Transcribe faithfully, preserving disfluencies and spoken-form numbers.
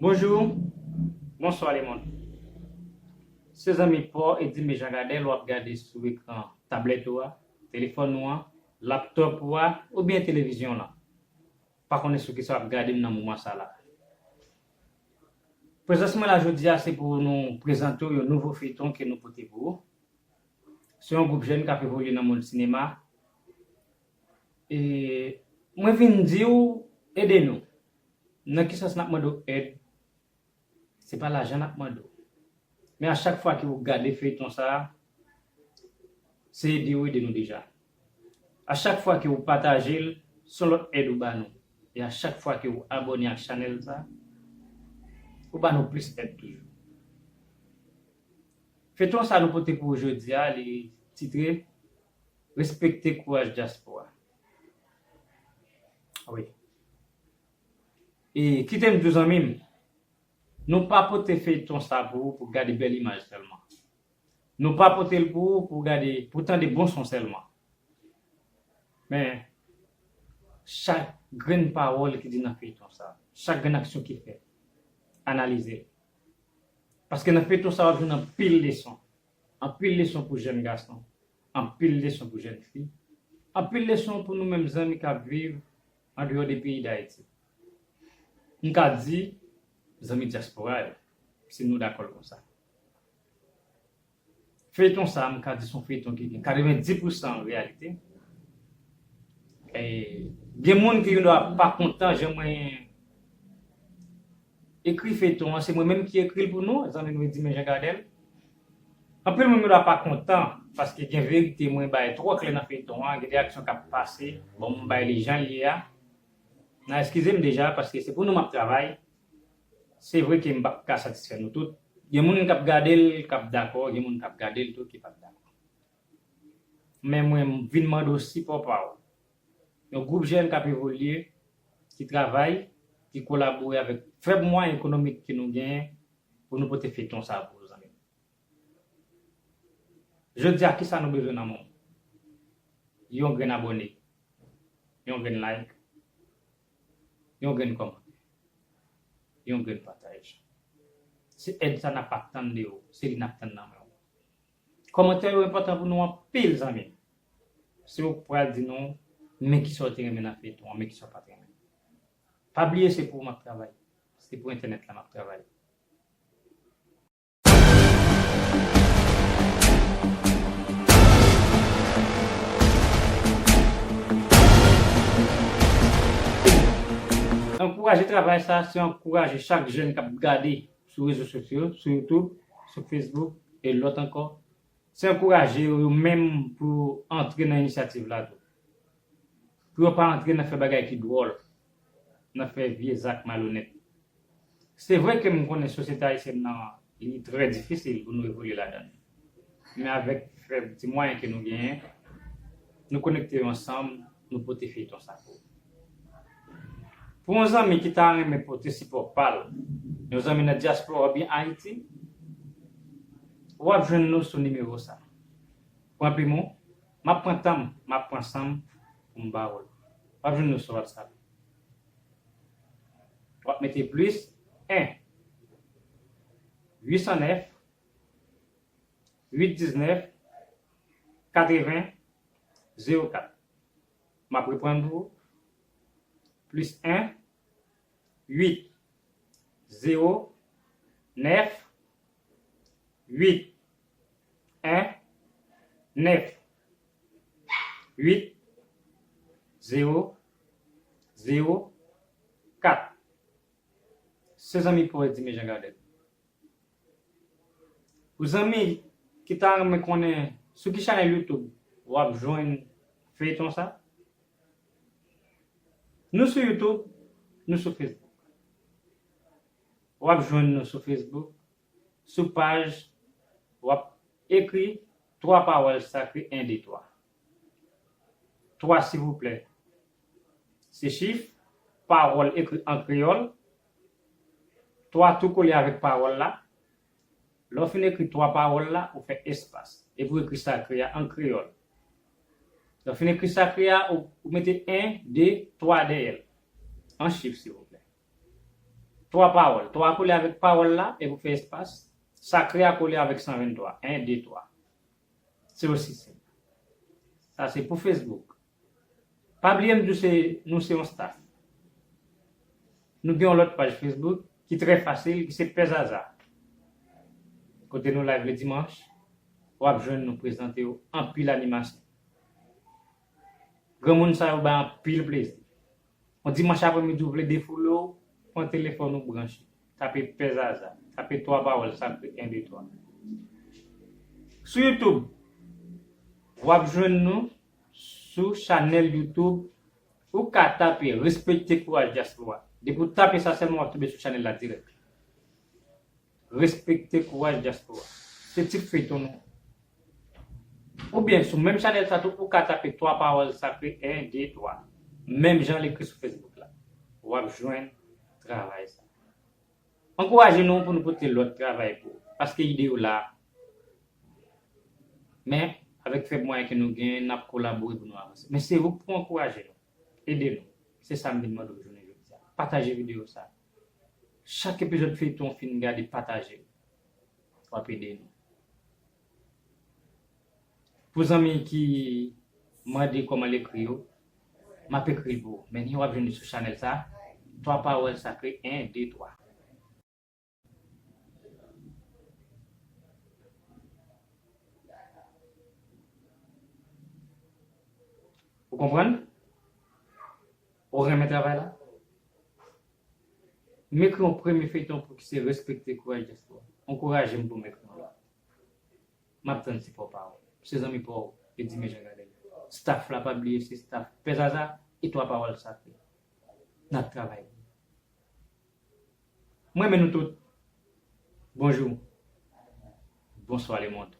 Bonjou, bonswa lemonn. Se zanmi pa w Eddy Mejan Gadel w ap gade sou ekran tablèt ou a, telefòn ou an, laptòp ou a, oubyen televizyon w lan. Pa konnen sou kisa w ap gade m nan moman sa la. Prezans mwen la jodi a se pou nou prezante w yon nouvo feyton ke nou pote pou ou. Se yon gwoup jèn k ap evolye nan mond sinema. E mwen vin di w, ede nou. Nan ki sans n ap mande w èd? Se pa lajan n ap mande w. Men a chak fwa ke w gade feyton sa a, se ede w ede nou deja. A chak fwa ke w pataje l, se yon lòt èd ou ba nou. E a chak fwa ke w abòne ak chanèl sa, ou ba nou plis èd toujou. Feyton sa nou pote pou ou jodi a, li titre Respekte kouraj dyaspora. Wi. E kite m di w zanmi m, nou pa pote feyton sa pou ou pou gade bèl imaj sèlman. Nou pa pote l pou ou pou gade, pou tande bon son sèlman. Men, chak grenn pawòl ki di nan feyton sa, chak grenn aksyon ki fèt, analize l. Paske nan feyton sa, w ap jwenn anpil leson. Anpil leson pou jèn gason. Anpil leson pou jèn fi. Anpil leson pou nou menm zanmi k ap viv andeyò de peyi Dayiti. M ka di, zanmi dyaspora yo, si nou dakò l konsa. Feyton sa, m ka di se yon feyton ki gen katrevenndis pousan reyalite. E gen moun ki gendwa pa kontan jan mwen ekri feyton an, se mwen menm ki ekri l pou nou, zanmi nou Eddy Mejan Gadel. Anpil moun gendwa pa kontan, paske gen verite mwen bay twò klè nan feyton an, gen de aksyon k ap pase, bon, m bay li jan l ye a. N a eskize m deja, paske se pou nou m ap travay. Se vre ke m p ap ka satisfè nou tout. Gen moun k ap gade l, k ap dakò, gen moun k ap gade l tou ki p ap dakò. Men mwen, m vin mande w sipò pa w. Yon gwoup jèn k ap evolye, ki travay, ki kolabore avèk fèb mwayen ekonomik ke nou genyen pou nou pote feyton sa pou ou, zanmi m. Jodi a, kisa nou bezwen nan men w? Yon grenn abòne, yon grenn like, yon grenn kòmantè, yon grenn pataj. Se èd sa n ap atann de ou, se li n ap tann nan men w. Kòmantè yo enpòtan pou nou anpil, zanmi m. Se ou k pral di nou, men kisa w te renmen nan feyton an, men kisa w pa t renmen. Pa bliye se pou ou m ap travay. Se pou entènèt la m ap travay. Ankouraje travay sa, se ankouraje chak jèn k ap gade sou rezo sosyo, sou YouTube, sou Facebook e lòt ankò. Se ankouraje yo, yo menm pou yo antre nan inisyativ la tou. Pou yo pa antre nan fè bagay ki dwòl, nan fè vye zak malonèt. Se vre ke m konnen sosyete ayisyèn nan, li trè difisil pou nou evolye ladan l. Men avèk fèb ti mwayen ke nou genyen, nou konekte yo ansanm, nou pote feyton sa pou ou. Pou yon zanmi ki ta renmen pote sipò pa l, yon zanmi nan dyaspora oubyen Ayiti, w ap jwenn nou sou nimewo sa. Pran plim ou, m ap pran tan m, m ap pran san m pou m ba w l. W ap jwenn nou sou WhatsApp. W ap mete plis en, uit san nèf, uit diznèf, katreven, zewo kat. M ap reprann pou ou. Plis en, uit, zewo, nèf, uit, en, nèf, uit, zewo, zewo, kat. Se zanmi pa w Eddy Mejan Gadel. Pou zanmi ki ta renmen konnen sou ki chanèl YouTube w ap jwenn feyton sa, nou sou YouTube, nou sou Facebook. W ap jwenn nou sou Facebook, sou paj, w ap ekri twa pawòl sakre, en, de, twa. Twa, silvouplè, se chif, pawòl ekri an kreyòl, twa tou kole avèk pawòl la. Lè w fin ekri twa pawòl la, ou fè espas. Epi w ekri sakre a an kreyòl. Lè w fin ekri sakre a, ou, ou mete en, de, twa dèyè l. An chif, silvouplè. Twa pawòl. Twa a kole avèk pawòl la, e pou fè espas. Sakre a kole avèk san venntwa. En, de, twa. Se osi senp. Sa se pou Facebook. Pa bliye m di w se, nou se yon staff. Nou gen yon lòt paj Facebook ki trè fasil, ki se Pè Zaza. Kote nou live le dimanch, w ap jwenn nou prezante w anpil animasyon. Granmoun sa yo bay anpil plezi. Yon dimanch apremidi w vle defoule w, pran telefòn ou branche. Tape Pè Zaza. Tape twa pawòl sakre, en, de, twa. Sou YouTube, w ap jwenn nou sou chanèl YouTube. Ou ka tape Respekte Kouraj Dyaspora. Depi w tape sa sèlman, w ap tonbe sou chanèl la dirèk. Respekte Kouraj Dyaspora. Se tit feyton nou. Oubyen sou menm chanèl sa tou, ou ka tape twa pawòl sakre, en, de, twa. Menm jan l ekri sou Facebook la. W ap jwenn travay sa. Ankouraje nou pou nou pote lòt travay pou ou. Paske ide yo la. Men, avèk fèb mwayen ke nou genyen, n ap kolabore pou nou avanse. Men se ou k pou ankouraje nou. Ede nou. Se sa m vin mande w jounen jodi a. Pataje videyo sa. Chak epizòd feyton w fin gade, pataje l. W ap ede nou. Pou zanmi ki mande kòman l ekri yo, m ap ekri l pou ou. Men ni w ap jwenn li sou chanèl sa. Twa pawòl sakre, en, de, twa. Ou konprann? Ou renmen travay la? M ekri yon premye feyton pou ki se Respekte Kouraj Dyaspora. Ankouraje m pou m ekri yon lòt. M ap tann sipò pa w. Se zanmi pa w, Eddy Mejan Gadel. Staff la, pa bliye, se staff Pè Zaza e twa pawòl sakre. N ap travay. Mwen renmen nou tout. Bonjou. Bonswa lemonn.